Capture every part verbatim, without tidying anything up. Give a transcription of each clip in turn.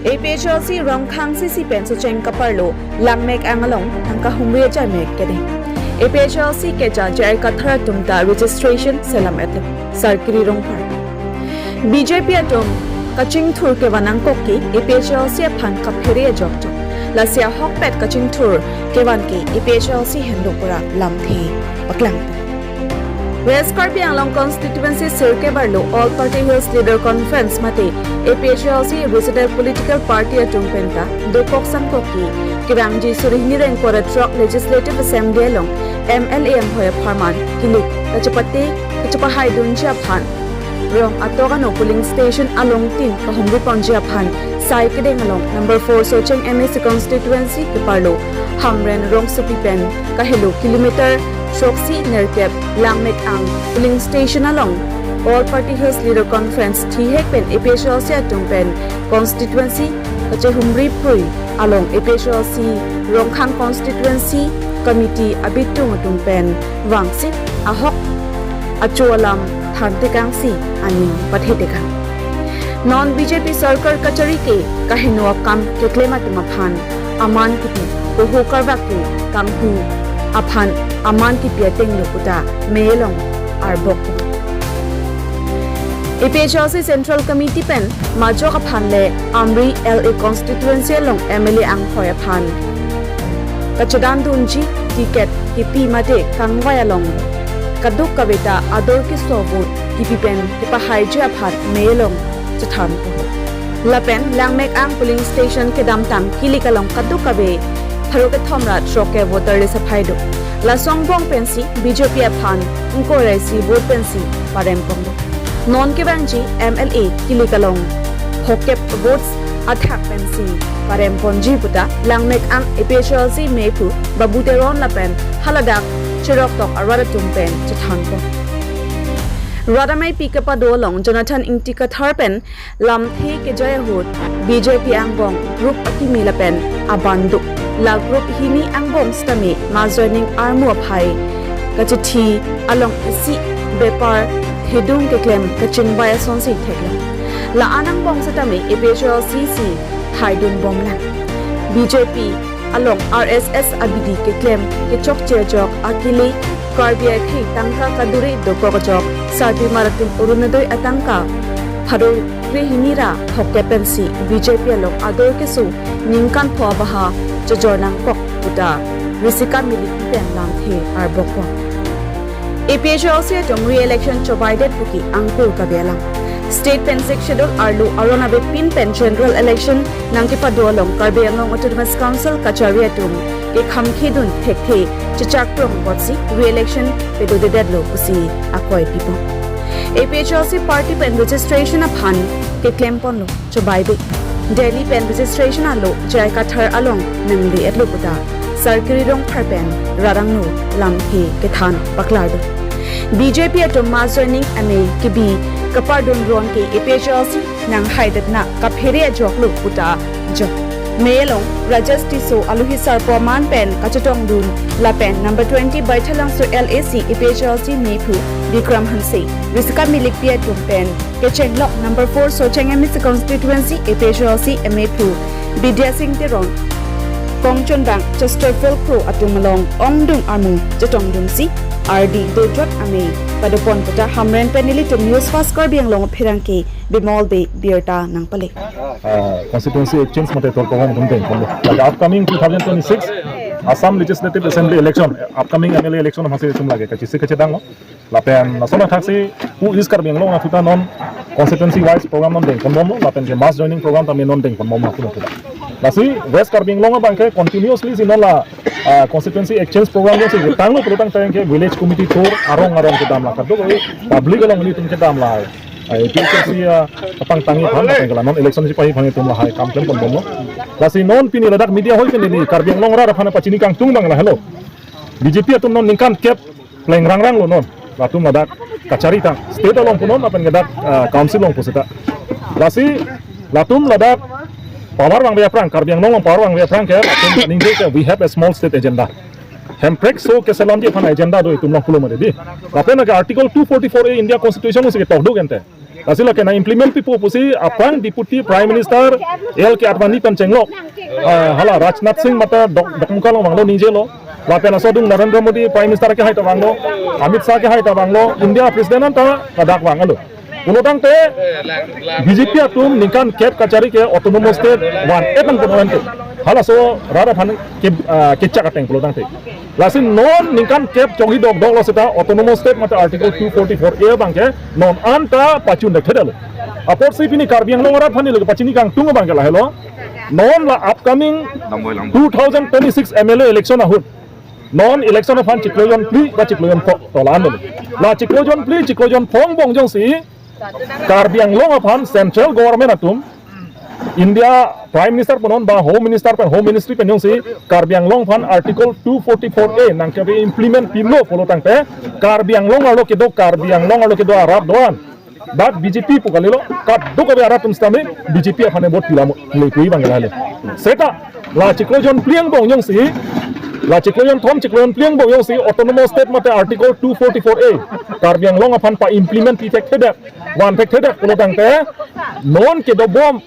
APHLC Rongkhang C C pen Socheng Kaparlo Langmek Ang along tangka humri ajai mek kedeng. APHLC keja J I Kathar atum ta registration selam etlip Sarkiri Rongphar. BJP atum kachingthur kevan angkok ke APHLC aphan kaphere ajok jok. Lasi ahokpet kachingthur kevan ke APHLC henlo pura lamthe paklang. West Karbi Anglong Constituency sirkep arlo All Party Hills Leader Conference mate APHLC Regional Political Party atum penta dokok sangkok ke kevangji suri hini ingkoi ra throk Legislative Assembly along MLA anghoi apharman kilik kachepate kachepahaidunji aphan rong atok ano polling station along tin kahumri ponji aphan sai kedeng along number four Socheng MAC constituency keparlo Hamren Rongsopi pen kahelo kilometer throksi nerkep Langmek Ang polling station along All Party Hills Leader Conference thihek pen APHLC atum pen constituency kachehumri phrui along APHLC Rongkhang constituency committee abitung atum pen vangsi ahok acho alam thantekangsi aning pathetekang. Non BJP sorkar kachari ke kaheno akam keklem atum aphan aman kipi, koho karvak ke kanghu aphan aman kipi atenglo puta mei along arbok. APHLC Central Committee pen majok aphan le Amri LA constituency along MLA anghoi aphan kachedandunji ticket kipi mate kangvai along kaduk kaveta ador keso vote kipi pen kepahaiji aphan mei along chethanpo. Lapen Langmek Ang polling station kedamtang kilik along kaduk kave pharo kethom ra throkkep voter list aphai do. Laso angbong pensi BJP aphan ingkoi ra isi vote pensi parempon do. Non kevangji MLA kilik along phokep votes athak pensi paremponji puta Langmek Ang APHLC meiphu Babu Teron lapen haladak cheroktok arat atum pen chethanpon. Rat ameipi kepado along Jonathan Ingti Kathar pen lamthe kejai ahut BJP angbong group akimi lapen abang do. La group hini angbong sitame mass joining armu aphai kachethi along isi bepar thedung keklem kachingvai asonsi theklong. La-an angbong sitame APHLC si thaidun bomlang. BJP along RSS abidi keklem kechokche ajok akili Karbi akhei tangka kaduri dokok ajok sarpi maratin Orunodoi atangka pharo krehini ra phokep pensi BJP along ador keso ningkan pho abaha chojor nangkok puta Risika Milik pen lamthe arbokpon. APHLC atum re-election chobaidet puki angkur kabelang. State pen Sixth Schedule arlo aron avepin pen general election nangkepado along Karbi Anglong Autonomous Council kachari atum kekhamkhedun thekthe chechakprong apotsi re-election pedodedetlo pusi akoi pipon. APHLC party pen registration aphan keklemponlo chobaibe. Delhi pen registration alo J I Kathar along nangli etlo puta Sarkiri Rongphar pen rat angno lamthe kethan paklardo. BJP atum mass joining amei kebi kapardun ron ke APHLC nanghaidetna kaphere ajoklo puta jok. Mei along Rajesh Tisso alohi sarpo aman pen kachetongdun lapen number twenty Baithalangso LAC APHLC meiphu Bikram Hanse, Risika Milik pi atum pen kechenglok number four Socheng MAC constituency APHLC meiphu Bidya Sing Teron, kongchunbang Chesterfield Kro atum along ongdung armu chetongdunsi ardi dojot amei padopon puta Hamren pen nelitum News Fast Karbi Anglong apherangke Bimol Bey birta nangpale. Uh, constituency exchange mate tor program atum dengponlo. Lake upcoming two thousand twenty-six Assam Legislative Assembly election, upcoming MLA election amatsi itum lake kachisi kachedanglo. Lapen lason athaksi pu East Karbi Anglong athuta non constituency wise program non dengponbomlo. Lapen ke mass joining program tame non dengponbomlo atum athuta. Lasi West Karbi Anglong abangke continuously si non la, uh, constituency exchange program lo si tanglo pulotangte ke village committee tour arong arong kedam la kadokave public along nelitum kedam la. Ai, APHLC apangtangji aphan, apang kala non election si pahi aphan itum lahai kam klemponbomlo. Lasi non pini ladak media hoi pen neli Karbi Anglong arat aphan pachini kangtung abang lahelo. BJP atum non ningkan kep pleng rangranglo non. Latum ladak kachari tang. State along punon lapen ladak, ah, council along pusita. Lasi latum ladak power vangve aphrang, Karbi Anglong along power vangve aphrang ke, latum ningje ke we have a small state agenda. Hemphrek so keselamji aphan agenda do itum along pulo mare di. Lapen ke Article two forty-four A India Constitution si ketok do gente. Lasi lake nang implement pipo pusi aphrang Deputy Prime Minister L K Advani pen chenglok, ah, hala Rajnath Singh mate dok, dokmoka along vanglo ningjelo. Lapen laso adung Narendra Modi Prime Minister akehai ta vanglo, Amit Shah akehai ta vanglo, India President anta ladak vanglo. Pulo tangte B J P atum ningkan kep kachari ke autonomous state van-et nang puno ente. Halaso rat aphan ke, ah, kechak ateng pulo tangte. Lasi non ningkan kep chogi dokdok lo seta autonomous state mate Article two forty-four A abang ke non anta pachun dekthedetlo. Apotsi pini Karbi Anglong arat aphan neli pachini kangtung abang ke lahelo. Non la upcoming two thousand twenty-six M L A election ahut, non election aphan chiklo jonphli ba chiklo jonpho to la-an lo. La chiklo jonphli chiklo jonpho angbong jongsi Karbi Anglong aphan central government atum, India Prime Minister punon ba Home Minister pen, Home Ministry pen jongsi Karbi Anglong aphan Article two forty-four A nangke implement pilo pulo tangte, Karbi Anglong arlo kedo, Karbi Anglong arlo kedo arat do-an, dak B J P pu kalilo, kadokave arat atum sitame B J P aphan vote pilamo, neli pu abang ke lahelo. Seta la chiklo jonphli angbong jongsi, la chiklo jonthom chiklo jonphli angbong jongsi autonomous state mate Article two forty-four A Karbi Anglong aphan pa-implement pi thekthedet, van thekthedet pulo tangte, non kedobom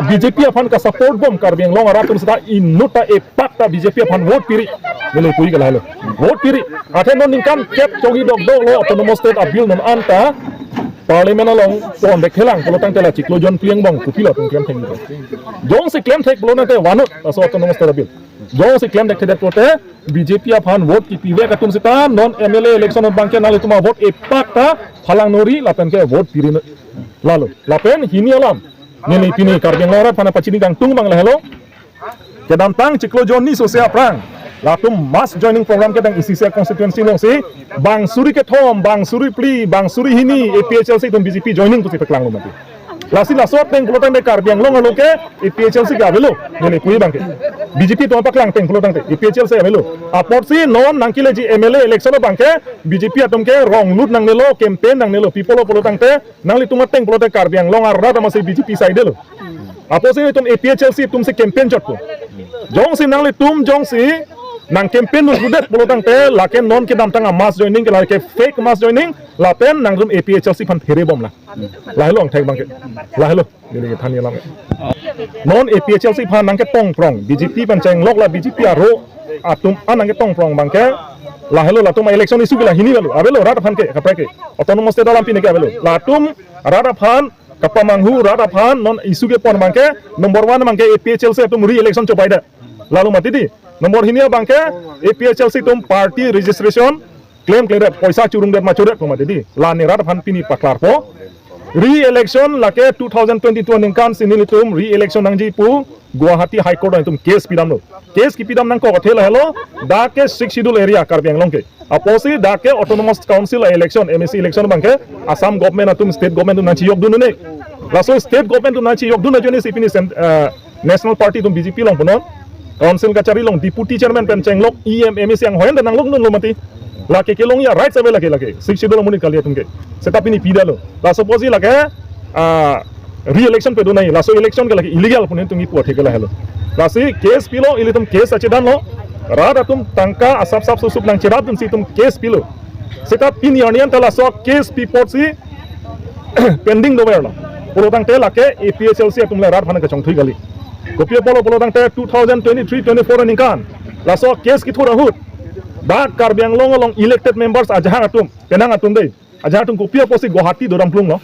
B J P aphan ka-support bom Karbi Anglong arat atum seta inut ta epak ta B J P aphan vote piri, neli pu ke lahelo. Vote piri. Athe non ningkan kep chogi dokdok lo autonomous state a-bill non anta Parliament along pon dekthelang pulo tangte la chiklo jonphli angbong kopilo atum klem thek ni. Jongsi klem thek pulo tangte vanut laso autonomous state a-bill. Jongsi klem dekthedet pulote B J P aphan vote kipivek atum seta non M L A election abang ke nanglitum avote epak ta phalang nori lapen ke vote piri lalo. Lapen hini alam neli pini Karbi Anglong arat aphan pachini kangtung abang lahelo. Kedamtang chiklo jon ni sose aphrang latum mass joining program kedang isi isi constituency alongsi bang suri kethom, bang suri phli, bang suri hini A P H L C atum B J P joining pusi paklanglo mati. Lasi laso ateng pulo tangte Karbi Anglong arlo ke A P H L C ke avelo, neli pu abang ke. B J P atum paklang ateng pulo tangte A P H L C avelo. Apotsi non nangkeleji M L A election abang ke B J P atum ke rong lut nangnelo, campaign nangnelo, pi pulo pulo tangte nanglitum ateng pulote Karbi Anglong arat amatsi B J P side lo. Apotsi itum A P H L C atumsi campaign chotpo. Jongsi nanglitum jongsi nang campaign nunpudet pulo tangte lake non kedamtang a-mass joining ke lake fake mass joining lapen nangtum A P H L C aphan phere bomlang. Lahelo angthek abang ke. Lahelo. Neli than alam. Non A P H L C aphan nangketong prong. B J P pen chenglok la B J P aro atum an nangketong prong abang ke. Lahelo latum election issue ke la hini lalu. Avelo rat aphan ke kaprek ke. Autonomous state alam pine ke avelo. Latum rat aphan kapamanghu rat aphan non issue kepon abang ke number one abang ke A P H L C atum re-election chopaidet. Lalo mati dei. Number hini abang ke A P H L C atum party registration claim claim det, poisa churungdet ma chodet pu mati dei. La ne rat aphan pini paklarpo. Re-election lake two thousand twenty-two aningkan si nelitum re-election nangji pu Guwahati High Court atum case pidamlo. Case kipidam nangkok athe lahelo, dak ke Sixth Schedule area Karbi Anglong ke. Apotsi dak ke Autonomous Council election, M A C election abang ke Assam government atum, state government atum nangchiyokdun un-e. Laso state government atum nangchiyokdun ajoine si pini cent-, eh, National Party atum B J P along punon. Council kachari along deputy chairman pen chenglok E M, M A C anghoi an nanglokdunlo mati. Lake kelongji a-rights ave lake, lake. Sixth Schedule amonit kali atum ke. Seta pini pidetlo. Laso apotsi lake, ah, re-election pado nangji. Laso election ke lake illegal pu nelitum kipu athe ke lahelo. Lasi case pilo, ilitum case achedanlo. Rat atum tangka asap sap susup nangcherapdun si itum case pilo. Seta pini arni anta laso case pi apotsi pending doverlo. Pulo tangte lake A P H L C atum le rat aphan kachongthui kali. Kopi apotlo pulo tangte two thousand twenty-three twenty-four aningkan laso case kethur ahut, dak Karbi Anglong along elected members ajahak atum, penang atum dei, ajahak atum kopi apotsi Guwahati dodam plunglo.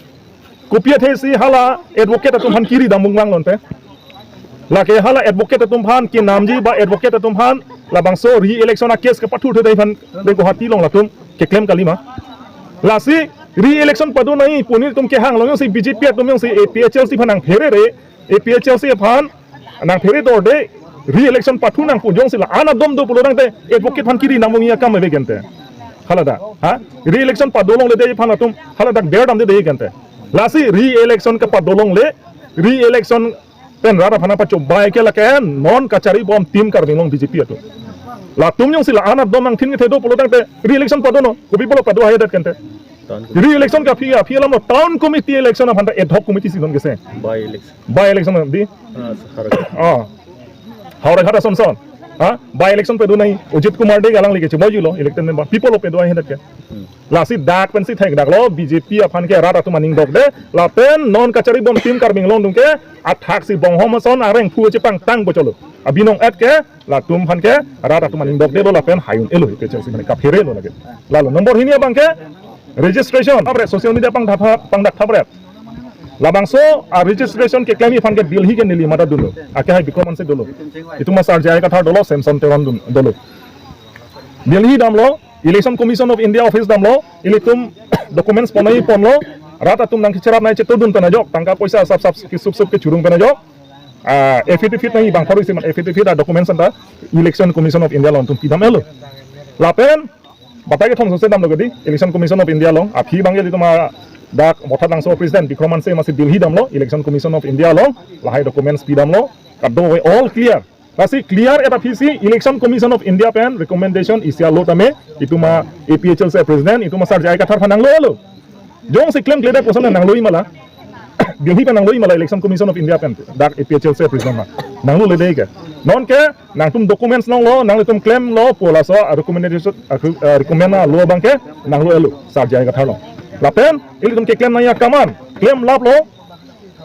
Kopi athesi hala advocate atum aphan kiri dam bung vanglo ante. Lake hala advocate atum aphan kenamji ba advocate atum aphan labangso re-election a-case kepathurthe dei aphan dei Guwahati along latum keklem kalima. Lasi re-election pado nangji pu nelitum kehang along jongsi B J P atum jongsi A P H L C aphan nangphere re, A P H L C aphan nangphere dorde re-election pathu nangpu jongsi la-an adom do pulo tangte advocate aphan kiri namung ya kam ave gente. Haladak, ha? Re-election padolongle dei aphan atum haladak ber damde dei gente. Lasi re-election kepadolongle, re-election pen rat aphan pachobai ke lake non kachari bom team Karbi Anglong B J P atum. Latum jongsi la-an adom nangthin kethe do pulo tangte re-election padonon, kopi pulo pado haidet gente. Re-election ke aphi, aphi alamlo town committee election aphan ta ad hoc committee si don kese. By election. By election dei. Ah, Howraghat. Ah. Howraghat Assumption. Ha, by election pado nangji, Ajit Kumar Dey alang lake chimoi julo, elected member, people of Padu ahin ke. Lasi dak pensi thekdaklo, B J P aphan ke rat atum aning dokde, lapen non kachari bom team Karbi Anglong atum ke, athak si bonghom ason areng phu chepangtang bocholo. Abinong et ke, latum aphan ke, rat atum aning dokdelo lapen haiun-elo, ke chengsi mane kaphere lo lake. Lalo, number hini abang ke, registration, apre, social media pangdak, pangdak thapre. Labangso a registration keklemji aphan ke Delhi ke neli mata dunlo. Ake hai Bikram Hanse dolo. Itum asar J I Kathar dolo, Samson Teron dun dolo. Delhi damlo, Election Commission of India office damlo, ilitum documents ponai ponlo, rat atum nangkecherap nai chetodun pen ajok, tangka poisa sap sap kisup sup kechurung pen ajok. Ah, affidavit nangji bang pharu isi man affidavit a documents anta Election Commission of India along itum pidam-elo. Lapen, batai kethom sose damlo kedi, Election Commission of India along, aphi abang ke ilitum adak Voithalangso president, Bikram Hanse masi Delhi damlo, Election Commission of India along, lahai documents pidamlo, kadokave all clear. Lasi clear et aphi si, Election Commission of India pen recommendation isi alo tame, itum a APHLC president, itum asar J I Kathar aphan nanglo-elo. Jongsi klemkledet koson nangloi ma la. Delhi pen nangloi ma la Election Commission of India pen. Dak APHLC president ma. Nanglole dei ke. Non ke nangtum documents nanglo, nanglitum klemlo pu laso a recommendation, a, a recommend alo abang ke nanglo-elo, sar J I Kathar along. Lapen, ilitum keklem nangji akam an, klemlaplo,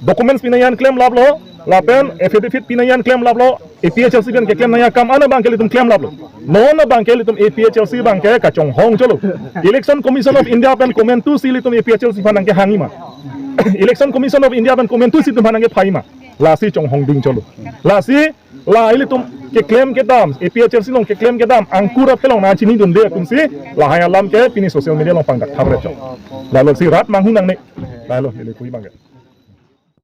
documents pi nangji an klemlaplo, lapen affidavit pi nangji an klemlaplo, APHLC pen keklem nangji akam an abang ke ilitum klemlaplo. Non abang ke ilitum APHLC abang ke kachonghong cholo. Election Commission of India pen komantusi ilitum APHLC aphan nangkehangji ma. Election Commission of India pen komantusi itum aphan nangkephai ma. Lasi chonghong ding cholo. Lasi, la ilitum keklem kedam, APHLC along keklem kedam, angkur aphelong nangchinidunde atumsi, lahai alam ke pini social media along pangdak thapre chok. Lalo si rat manghu nangne. Lalo, neli pu abang ke.